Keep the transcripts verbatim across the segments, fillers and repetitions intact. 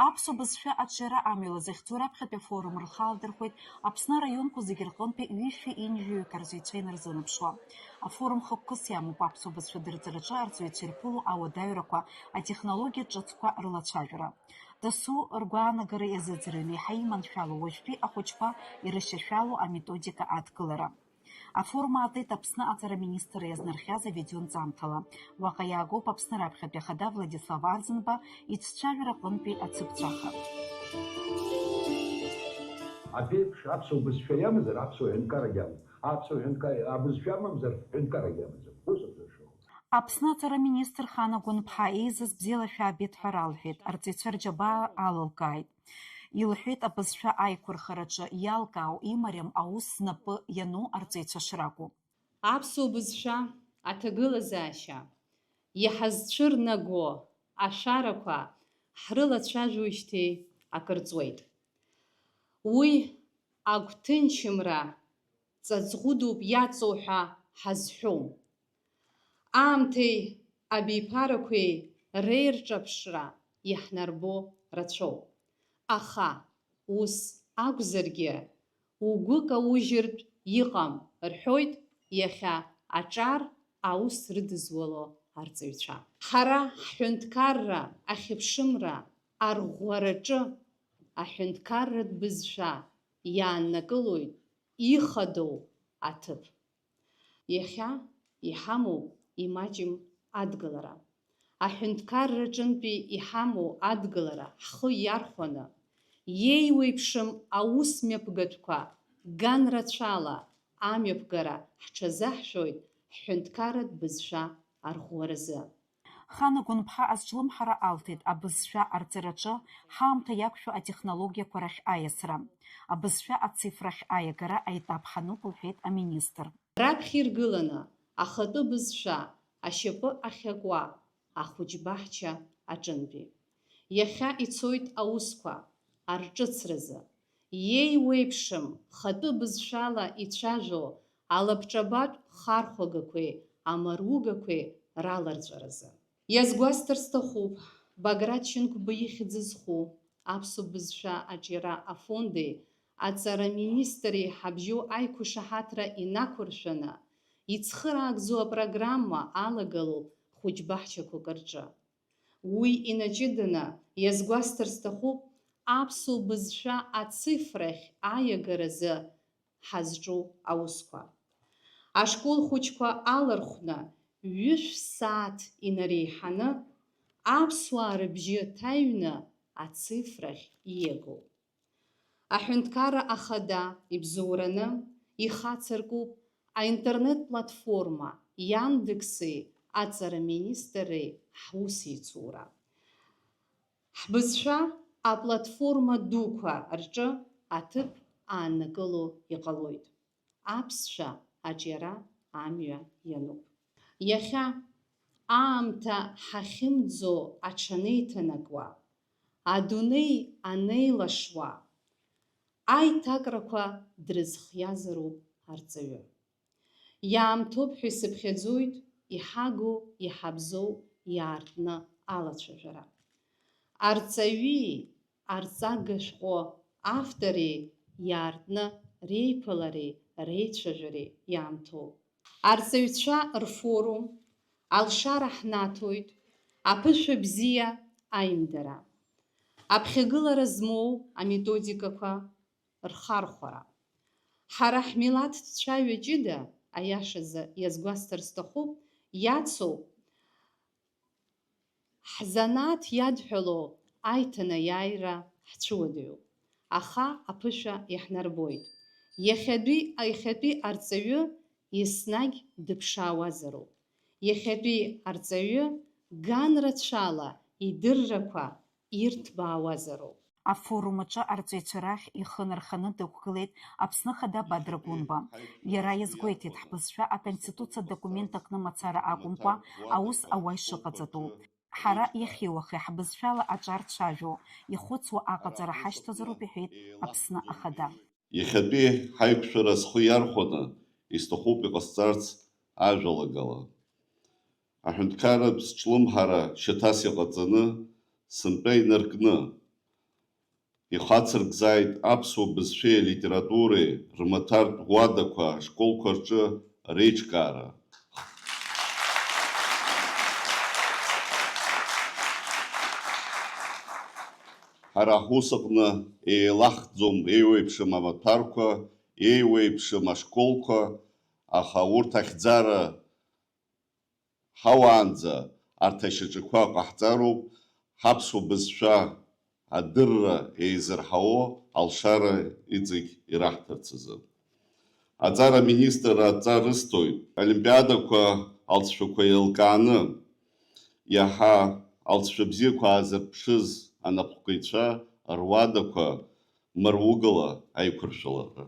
Аԥсуа бызшәа аҿиара амҩала захьӡу раԥхьатәи афорум рхы аладырхәеит Аԥсны араионқәа зегьы рҟынтәи ҩышәи ҩынҩажәаҩык арҵаҩцәа инарзынаԥшуа. Афорум хықәкыс иамоуп аԥсуа бызшәа дырҵараҿы арҵаҩцәа ирԥыло ауадаҩрақәа, атехнологиатә ҿыцқәа рылацәажәара. Дасу ргәаанагара иазыӡырҩны иаҳа иманшәалоу уажәтәи ахәыҷқәа ирышьашәалоу аметодика адкылара. Афорум аатит Аԥсны аҵара аминистр иазнархиаз авидеонҵамҭала. Уаҟа иаагоуп Аԥсны раԥхьатәи ахада Владислав Арӡынба ицәцәажәара аҟынтәи ацыԥҵәаха. Абеиԥш аԥсуа бызшәа иамазар, аԥсуа ҳәынҭқаррагьы амам. Аԥсуа ҳәынҭқар-, абызшәа амамзар, ҳәынҭқаррагьы амаӡам. Ус азы шәоуп. Аԥсны аҵара аминистр Хана Гәынԥҳа еизаз бзиала шәаабеит ҳәа ралҳәеит, арҵаҩцәа рџьабаа алылкааит. Илҳәеит, абызшәа аиқәырхараҿы иалкаау, имариам аус знапы иану арҵаҩцәа шракәу. Аԥсуа бызшәа аҭагылазаашьа иҳазцәырнаго ашәарақәа ҳрылацәажәоижьҭеи акыр ҵуеит. Уи агәҭынчымра ҵаҵӷәы дуп иаҵоу ҳәа ҳазҳәом. Аамҭеи абиԥарақәеи реирҿаԥшра иаҳнарбо рацәоуп. Аха, ус акәзаргьы, угәы каужьыртә иҟам, рҳәоит иахьа аҿар аус рыдызуало арҵаҩцәа. Ҳара ҳҳәынҭқарра ахьыԥшымра арӷәӷәараҿы аҳәынҭқарратә бызшәа иааннакылоит ихадоу аҭыԥ. Иахьа иҳамоуп имаҷым адгылара. Аҳәынҭқарраҿынтәи иҳамоу адгылара ҳхы иархәаны, иеиуеиԥшым аус мҩаԥгатәқәа ганрацәала амҩаԥгара ҳҽазаҳшәоит ҳҳәынҭқарратә бызшәа арӷәӷәаразы. Хана Гәынԥҳа азҿлымҳара алҭеит абызшәа арҵараҿы ҳаамҭа иақәшәо атехнологиақәа рахь аиасра, абызшәа ацифрахь аиагара аетап ҳануп, лҳәеит аминистр. Раԥхьа иргыланы ахатәы бызшәа ашьапы ахьакуа ахәыҷбаҳча аҿынтәи. Иахьа ицоит аусқәа арҿыцразы. Иеиуеиԥшым хатәы бызшәала ицәажәо алабҿабатә хархәагақәеи амаругақәеи раларҵәаразы. Иазгәасҭар сҭахуп, Баграт Шьынқәба ихьӡ зху аԥсуа бызшәа аҿиара афонди аҵара министри ҳабжьоу аиқәышаҳаҭра инақәыршәаны, ицхыраагӡоу апрограмма алагалоуп хәыҷбаҳчақәак рҿы. Уи инаҷыданы иазгәасҭар сҭахуп аԥсуа бызшәа ацифрахь аиагаразы ҳазҿу аусқәа. Ашкол хәыҷқәа алархәны, ҩышә сааҭ инареиҳаны, аԥсуаа рыбжьы ҭаҩны ацифрахь ииагоуп. Аҳәынҭқарра Ахада ибзоураны ихацыркуп аинтернет-платформа Яндекси аҵара министри ҳусеицура. Ҳбызшәа аплатформа дуқәа рҿы аҭыԥ ааннакыло иҟалоит. Аԥсшәа аҿиара амҩа иануп. Иахьа аамҭа ҳахьымӡо аҽанеиҭанакуа, адунеи анеилашуа, аиҭакрақәа дрызхиазароуп арҵаҩы. Иаамҭоуп ҳәа исыԥхьаӡоит иҳагу, иҳабзоу иаартны алацәажәара. Арҵаҩи арҵага шәҟәы автори иаартны реиԥылареи реицәажәареи иаамҭоуп. Арҵаҩцәа рфорум алшара ҳнаҭоит аԥышәа бзиа аимдара, аԥхьагылара змоу аметодикақәа рхархәара. Ҳара ҳмилаҭтә цәаҩа ҷыда, аиашазы иазгәасҭар сҭахуп, иацу ҳзанааҭ иадҳәалоу аиҭанеиааира ҳцәыуадаҩуп, аха аԥышәа иаҳнарбоит. Иахьатәи, иахьатәи арҵаҩы еснагь дыԥшаауазароуп. Иахьатәи арҵаҩы ганрацәала идыррақәа ирҭбаауазароуп. Афорум аҿы арҵаҩцәа рахь ихы нарханы дықәгылеит Аԥсны Ахада Бадра Гәынба. Иара иазгәеиҭеит, ҳбызшәа аконституциатә документ аҟны мацара акәымкәа, аус ауа ишыҟаҵатәу. Ҳара иахьеи уахеи ҳбызшәала аҿар цәажәо, ихәыцуа аҟаҵара ҳашьҭазароуп, иҳәеит Аԥсны Ахада. Иахьатәи ҳаиқәшәара схы иархәаны исҭахуп иҟасҵарц ажәалагала. Аҳәынҭқарратә сҿлымҳара шьаҭас иҟаҵаны, сынтәа инаркны, ихацыркзааит аԥсуа бызшәеи алитературеи рмаҭәартә уадақәа ашколқәа рҿы реиҿкаара. Ҳара ҳус аҟны еилаҳхӡом еиуеиԥшым амаҭәарқәа, еиуеиԥшым ашколқәа, аха урҭ ахьӡара ҳауаанӡа арҭ ашьаҿақәа ҟаҳҵароуп, ҳаԥсуа бызшәа адырра еизырҳауа алшара иҵегь ираҳҭарц азы. Аҵара аминистрра адҵа рысҭоит, олимпиадақәа алҵшәақәа еилкааны, иаҳа алҵшәа бзиақәа аазырԥшыз анапхгаҩцәа руадақәа мыругала аиқәыршәалара.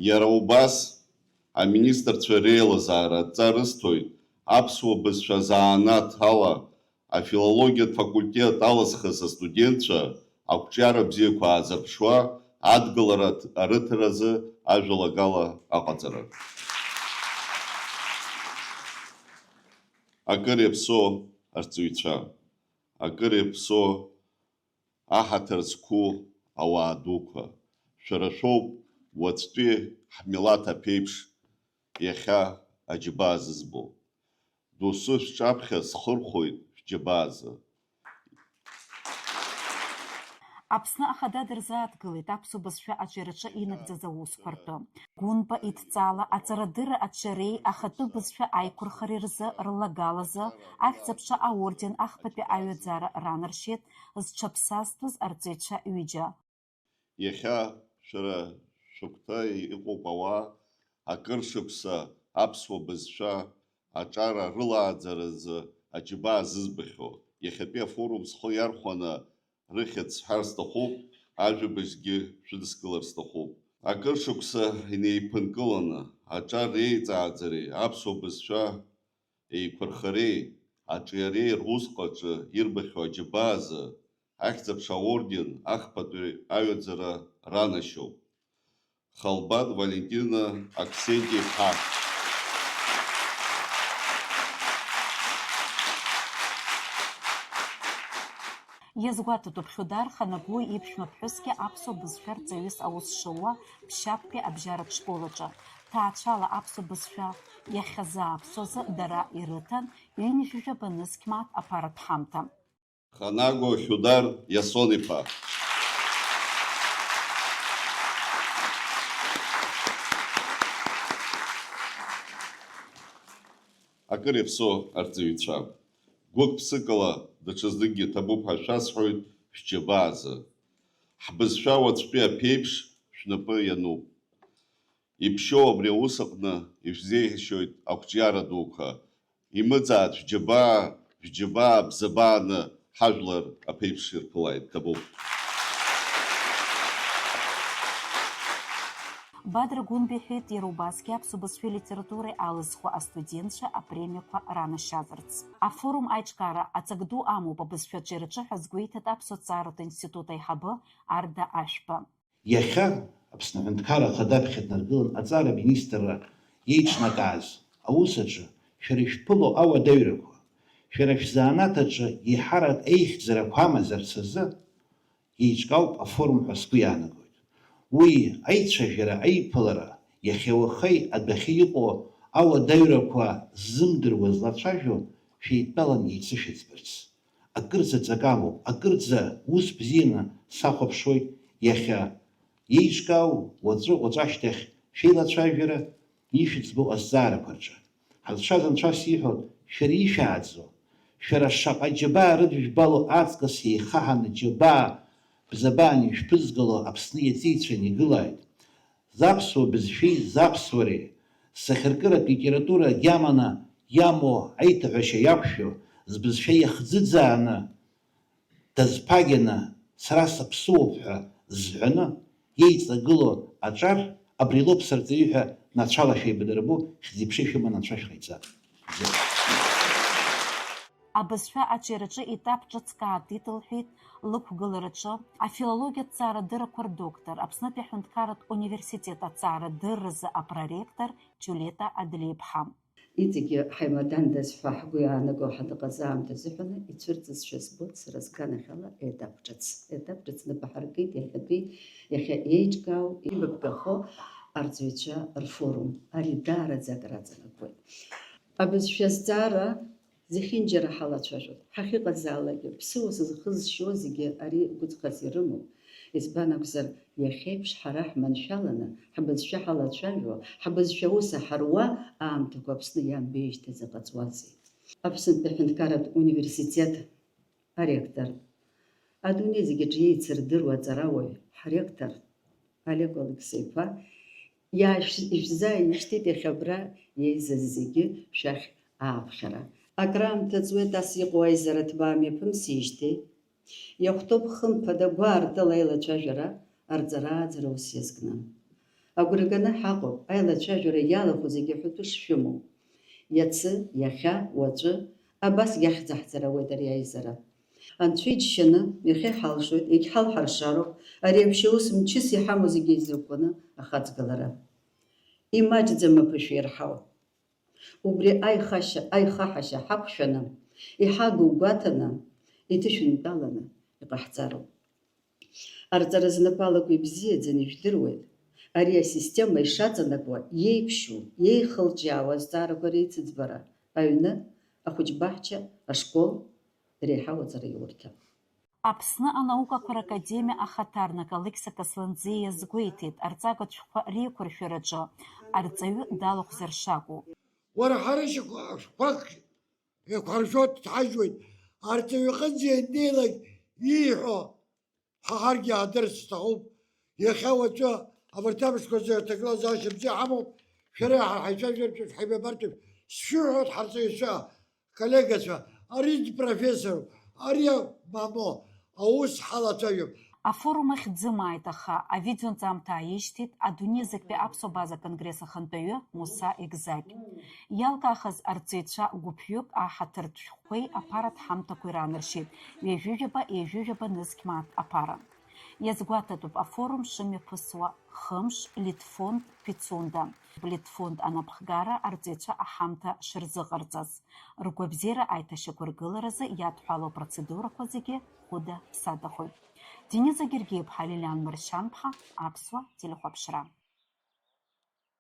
Иара убас, аминистрцәа реилазаара адҵа рысҭоит аԥсуа бызшәа заанаҭ ала афилологиатә факультет алызхыз астудентцәа ақәҿиара бзиақәа аазырԥшуа адгылара арыҭаразы ажәалагала аҟаҵара. Акыр иаԥсоу арҵаҩцәа, акыр иаԥсоу аҳаҭыр зқәу ауаа дуқәа, шәара шәоуп уаҵәтәи ҳмилаҭ аԥеиԥш иахьа аџьабаа зызбо. Досу шәҿаԥхьа схырхәоит шәџьабаазы. Аԥсны Ахада дырзааҭгылеит аԥсуа бызшәа аҿиараҿы инагӡаз аусқәа ртәы. Гәынба идҵала аҵарадырра аҿиареи ахатәы бызшәа аиқәырхареи рзы рлагалазы Ахьӡ-аԥша аорден ахԥатәи аҩаӡара ранаршьеит зҽаԥсазтәыз арҵаҩцәа ҩыџьа. Иахьа шәара шәыгәҭа иҟоуп ауаа акыр шықәса аԥсуа бызшәа аҿара рылааӡаразы аџьабаа зызбахьоу. Иахьатәи афорум схы иархәаны рыхьӡ сҳәар сҭахуп, ажәабжьгьы шәыдыскылар сҭахуп. Акыр шықәса инеиԥынкыланы аҿар реиҵааӡареи аԥсуа бызшәа еиқәырхареи аҿиареи русҟаҿы ирбахьоу аџьабаазы Ахьӡ-аԥша аорден ахԥатәи аҩаӡара ранашьоуп. Халбан Валентина Аксентиа-иԥҳа. Иазгәаҭатәуп Хьудар Ханагәуа иԥшәма ԥҳәысгьы аԥсуа бызшәа рҵаҩыс аус шылуа Ԥшьаԥтәи абжьаратә школ аҿы. Ҭаацәала аԥсуа бызшәа иахьазааԥсоз дара ирыҭан ҩынҩажәижәаба нызқь мааҭ аԥаратә ҳамҭа. Ханагәуа Хьудар Иасон-иԥа. Акыр иаԥсоу арҵаҩцәа, гәык-ԥсыкала даҽазныкгьы ҭабуп ҳәа шәасҳәоит шәџьабаазы. Ҳбызшәа уаҵәтәи аԥеиԥш шәнапы иануп. Иԥшьоу абри аус аҟны ишәзеиӷьасшьоит ақәҿиара дуқәа. Имыӡааит шәџьабаа, шәџьабаа бзабааны ҳажәлар аԥеиԥш ирԥылааит, ҭабуп. Бадра Гәынба иҳәеит иара убасгьы аԥсуа бызшәеи литературеи алызхуа астудентцәа апремиақәа ранашьазарц. Афорум аиҿкаара аҵак ду амоуп абызшәа аҿиараҿы ҳәа азгәеиҭеит Аԥсуа ҭҵааратә институт аиҳабы Арда Ашәба. Иахьа Аԥсны Аҳәынҭқарра Ахада аԥхьа днаргылан аҵара аминистрра иеиҿнакааз аус аҿы шәара ишәԥыло ауадаҩрақәа, шәара шәзанааҭ аҿы еиҳарак еихьӡарақәа амазарц азы еиҿкаауп афорум ҳәа сгәы иаанагоит. Уи аицәажәара, аиԥылара, иахьа уахеи адәахьы иҟоу ауадаҩрақәа ззымдыруа злацәажәо шәеидтәалан еицышәыӡбарц. Акырӡа ҵак амоуп, акырӡа ус бзианы сахәаԥшуеит иахьа иеиҿкаау, уаҵәы, уаҵәашьҭахь шәеилацәажәара ишәыӡбо азҵаарақәа рҿы. Ҳазшаз Анцәа сиҳәоит, шәара ишәааӡо, шәара шаҟа џьабаа рыдыжәбало аҵкыс еихаҳаны џьабаа бзабаан ишәԥызгало Аԥсны иаҵеицәаны игылааит. Заԥсуа бызшәеи заԥсуареи, сахьаркыратә литература агьаманы иамоу аиҭаҳәашьа иақәшәо, збызшәа иахӡыӡааны, дазԥагьаны, сара саԥсыуоуп ҳәа зҳәаны иеиҵагылоу аҿар абри лоуп сарҵаҩы ҳәа нацәала шәеибадырбо, хьӡи-ԥшеи шәыманы анцәа шәҟаиҵа. Абызшәа аҿиараҿы етап ҿыцк аатит, лҳәеит лықәгылараҿы афилологиатә ҭҵаарадыррақәа рдоктор, Аԥснытәи аҳәынҭқарратә университет аҭҵаарадырразы апроректор Џьулиета Адлеиԥҳа. Иҵегьы ҳаимадандаз ҳәа ҳгәы иаанаго ҳаныҟаз аамҭа азыҳәаны ицәырҵызшәа збоит сара сганахьала етап ҿыц. Етап ҿыц нап аҳаркит иахьатәи, иахьа еиҿкаау, имҩаԥгахо арҵаҩцәа рфорум. Ари даараӡа акраҵанакуеит. Абызшәа азҵаара зехьынџьара ҳалацәажәоит. Ҳахьыҟазаалакгьы, ԥсыуа зызхызшьуа зегьы ари гәыҵхас ирымоуп. Избан акәзар, иахьеиԥш ҳара ҳманшәаланы, ҳбызшәа ҳалацәажәо, ҳбызшәа аус аҳаруа аамҭақәа Аԥсны иаанбеижьҭеи заҟа ҵуазеи? Аԥсынтәи аҳәынҭқарратә университет аректор, адунеи зегьы аҿы еицырдыруа аҵарауаҩ, ҳректор Олег Алықьса-иԥа иаашә-, ишәзааишьҭит иахьа абра еизаз зегьы шәахь ааԥхьара. Акраамҭа ҵуеит ас иҟоу аизара ҭбаа мҩаԥымсижьҭеи. Иахәҭоуп хымԥада, гәаартыла аилацәажәара, арҵара-ааӡара ус иазкны. Агәра ганы ҳаҟоуп, аилацәажәара иалахәу зегьы ҳәатәы шшәымоу. Иацы, иахьа, уаҵәы, абас иахьӡаҳҵар ауеит ари аизара. Анцәа иџьшьаны, иахьа иҳалшоит, егьҳалҳаршароуп, ари аԥшьа ус мчыс иҳамоу зегьы еизыркәкәаны ахаҵгылара. Имаҷӡам аԥышәа ирҳау. Убри аихашьа, аихаҳашьа ҳақәшәаны, иҳагу гәаҭаны, иҭышәынтәаланы иҟаҳҵароуп. Арҵара знапы алаку ибзиаӡаны ижәдыруеит, ари асистема ишаҵанакуа иеиԥшьу, иеихылҿиаауа азҵаарақәа реицыӡбара, аҩны, ахәыҷбаҳча, ашкол, реиҳау аҵараиурҭа. Аԥсны анаукақәа ракадемиа ахаҭарнак Алықьса Касланӡиа иазгәеиҭеит, арҵагатә шәҟәқәа реиқәыршәараҿы арҵаҩы далахәзар шакәу. Уара ҳара шьақәак еиқәҳаршәо дҳажәуеит. Арҵаҩы иҟынӡа ианнеилак ииҳәо ҳа ҳаргьы иаадырц сҭахуп. Иахьа уаҵәы абарҭ амшқәа рзы аҭагылазаашьа бзиа ҳамоуп. Шәара ҳара ҳаицәажәартә, ҳаибабартә, сшәыҳәоит ҳарҵаҩцәа, коллегацәа, ари дпрофессоруп, ари мамоу, аус ҳалацәажәап. Афорум ахь дзымааит, аха авидеонҵамҭа ааишьҭит адунеи зегьтәи аԥсуа база конгресс ахантәаҩы Муса Егзакь. Иалкаахаз арҵаҩцәа гәыԥҩык аҳаҭыртә шәҟәқәеи аԥаратә ҳамҭақәеи раанаршьеит, ҩажәижәаба, ҩажәижәаба нызқь мааҭ аԥара. Иазгәаҭатәуп афорум шымҩаԥысуа хымш Литфонд Пицунда, Литфонд анапхгара арҵаҩцәа аҳамҭа шырзыҟарҵаз. Ргәабзиара аиҭашьақәыргыларазы иадҳәалоу апроцедурақәа зегьы хәыда ԥсадахоит. Дениза Гергиеԥҳа, Лилиан Маршьанԥҳа, Аԥсуа телехәаԥшра.